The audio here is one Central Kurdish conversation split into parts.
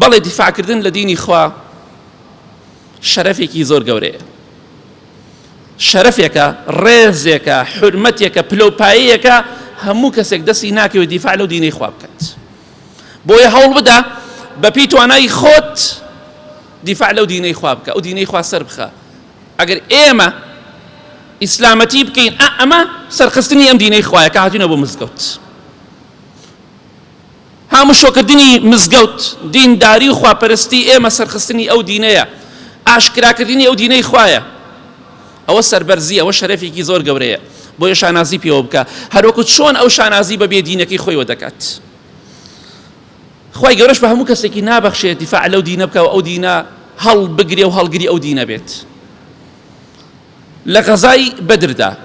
بەڵێ دیفاعکردن لە دینی خوا شەرەفێکی زۆر گەورەیە. شەرەفێکە، ڕێزێکە، حورمەتێکە، پلەوپایەیەکە هەموو کەسێک دەستی ناکەوێت دیفاع لەو دینەی خوا بکات. بۆیە هەوڵ بدە بەپێی توانای خۆت دیفاع لەو دینەی خوا بکە، ئەو دینەی خوا سەر بخە. ئەگەر ئێمە ئیسلامەتی بکەین ئا ئەمە سەرخستنی ئەم دینەی خوایە کە هاتوینە بۆ مزگەوت. هاموشۆکردنی مزگەوت، دینداری و خواپەرستی ئێمە سەرخستنی ئەو دینەیە، ئاشکراکردنی ئەو دینەی خوایە. ئەوە سەربەرزییە، ئەوە شەرەفێکی زۆر گەورەیە. بۆیە شانازی پێوە بکە، هەروەکو چۆن ئەو شانازی بە بێدینەکەی خۆیەوە دەکات. خوای گەورەش بە هەموو کەسێکی نابەخشێت دیفاع لەو دینە بکا و ئەو دینە هەڵبگرێ و هەڵگری ئەو دینە بێت. لە غەزای بەدردا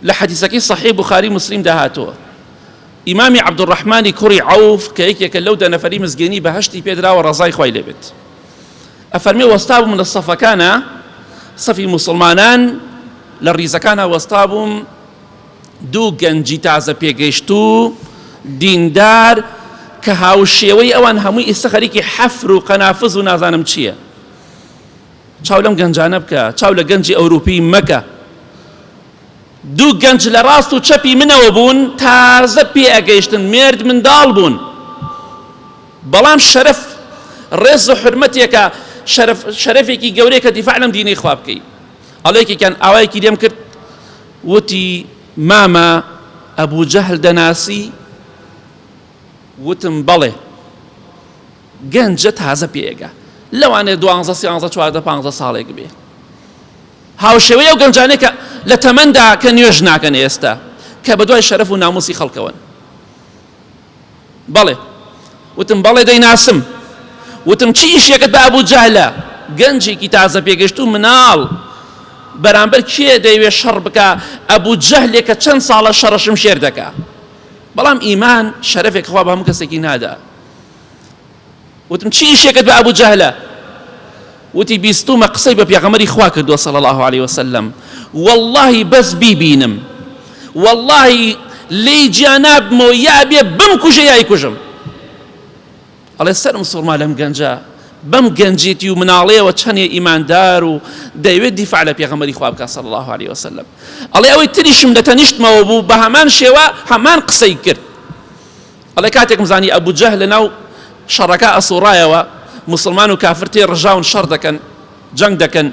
لە حەدیسەکەی صحیح بوخاری مسلمدا هاتووە ئیمامی عەبدولڕەحمانی کوڕی عەوف کە یەکێکە لەو دە نەفەری مزگێنی بەهەشتی پێدراوە ڕەزای خوای لێبێت ئەفەرمێ وەستا بووم لە سەفەکانە سەفی موسڵمانان لە ڕیزەکانە وەستا بووم دوو گەنجی تازە پێگەیشتوو دیندار کە هاوشێوەی ئەوان هەمووی ئێستا خەریکی حەفر و قەنافز و نازانم چییە چاو لەم گەنجانە بکە، چاو لە گەنجی ئەوروپی مەکە. دوو گەنج لە ڕاست و چەپی منەوە بوون، تازە پێ ئەگەیشتن، مێرد منداڵ بوون. بەڵام شەرەف، ڕێز و حورمەتێکە، شەرەف، شەرەفێکی گەورەیە کە دیفاع لەم دینەی خوا بکەی. ئەڵێ یەکێکیان ئاوایەکی لێم کرد، وتی، مامە ئەبوو جەهل دەناسی؟ وتم، بەڵێ. گەنجە تازە پێگە لەوانەیە دوانزە سیانزە چواردە پانزە ساڵێک بێ هاوشێوەی ئەو گەنجانەی کە لە تەمەندا کە نوێژ ناکەن ئێستا کە بە دوای شەرەف و ناموسی خەڵکەوەن بەڵێ وتم بەڵێ دەیناسم وتم چی ئیشێکت بە ئەبوو جەهلە گەنجێکی تازە پێگەشتوو مناڵ بەرامبەر کێ دەیوێ شەڕ بکە ئەبوو جەهلێک کە چەند ساڵە شەڕە شمشێر دەکا بەڵام ئیمان شەرەفێک خوا بە هەموو کەسێکی نادا وتم چی ئیشێکت بە ئەبوو جەهلە وتی بیستومە قسەی بە پێغەمبەری خوا کردووە صلی الله علیه وسلم واللهی بەس بیبینم واللهی لێی جیا نابمەوە یا بێ بمکوژە یای کوژم ئەڵێ سەرم سوڕما لەم گەنجە بەم گەنجێتی و مناڵەیەوە چەندێ ئیماندار و دەیەوێت دیفاع لە پێغەمبەری خوا بکات صلی الله علیه وسلم ئەڵێ ئەوەی تریشم لە تەنیشتمەوە بوو بە هەمان شێوە هەمان قسەی کرد ئەڵێ کاتێکم زانی ئەبو جەهل لەناو شەڕەکە ئەسوڕایەوە موسڵمان و کافر تێ ڕژاون شەڕ دەکەن جەنگ دەکەن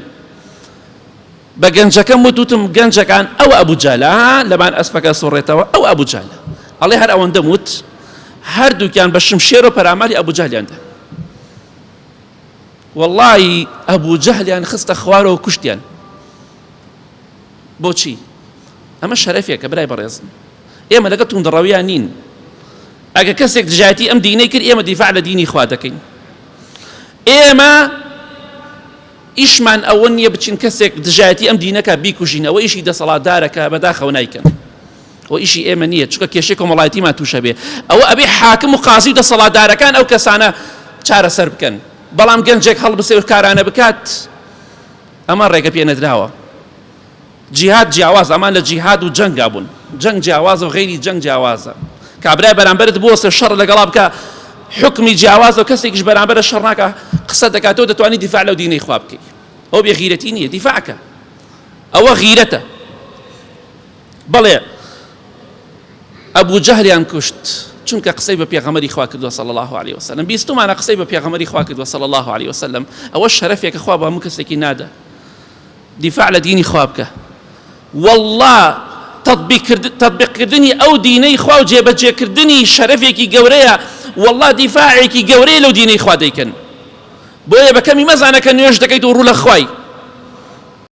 بە گەنجەکەم وت وتم گەنجەکان ئەو ئەبو جەهلە لەبان ئەسپەکە سوڕێتەوە ئەو ئەبو جەهلە ئەڵێ هەر ئەوەندەم وت هەردووکیان بە شمشێر و پەراماری ئەبو جەهلیان دا وەڵڵاهی ئەبو جەهلیان خستە خوارەوە کوشتیان بۆچی ئەمە شەرەفێکە برای بەڕێزم ئێمە لەگەڵ توندڕەویان نین ئەگەر کەسێک دژایەتی ئەم دینەی کرد ئێمە دیفاع لە دینی خوا دەکەین ئێمە ئیشمان ئەوە نییە بچین کەسێک دژایەتی ئەم دینەکە بیکوژین ئەوە ئیشی دەسەڵاتدارەکە بەداخەوە نایکەن ئەوە ئیشی ئێمە نییە چونکە کێشەی کۆمەڵایەتیمان تووشە بێ ئەوە ئەبێ حاکم و قازی و دەسەڵاتدارەکان ئەو کەسانە چارەسەر بکەن بەڵام گەنجێک هەڵبسێ و کارانە بکات ئەمە ڕێگە پێ نەدراوە جیهاد جیاوازە ئەمان لە جیهاد و جەنگا بوون جەنگ جیاوازە و غەیری جەنگ جیاوازە کابرای بەرامبەرت بوەستە شەڕ لەگەڵا بکە حکمی جیاوازە و کەسێکیش بەرامبەرە شەڕ ناکە قسە دەکاتەوە دەتوانی دیفاع لەو دینەی خوا بکەی ئەو بێ غیرەتی نییە دیفاعکە ئەوە غیرەتە بەڵێ ئەبوو جەهلیان کوشت چونکە قسەی بە پێغەمبەری خوا کردووە صلی الله علیه وسلم بیستومانە قسەی بە پێغەمبەری خوا کردووە صلی الله علیه وسلم ئەوە شەرەفێکە خوا بە هەموو کەسێکی نادا دیفاع لە دینی خوا بکە واللە تطبیق کردنی ئەو دینەی خوا و جێبەجێکردنی شەرەفێکی گەورەیە واللە دیفاعێکی گەورەیە لەو دینەی خوا دەیکەن بۆیە بە کەمی مەزانە کە نوێژ دەکەیت و ڕوو لە خوای.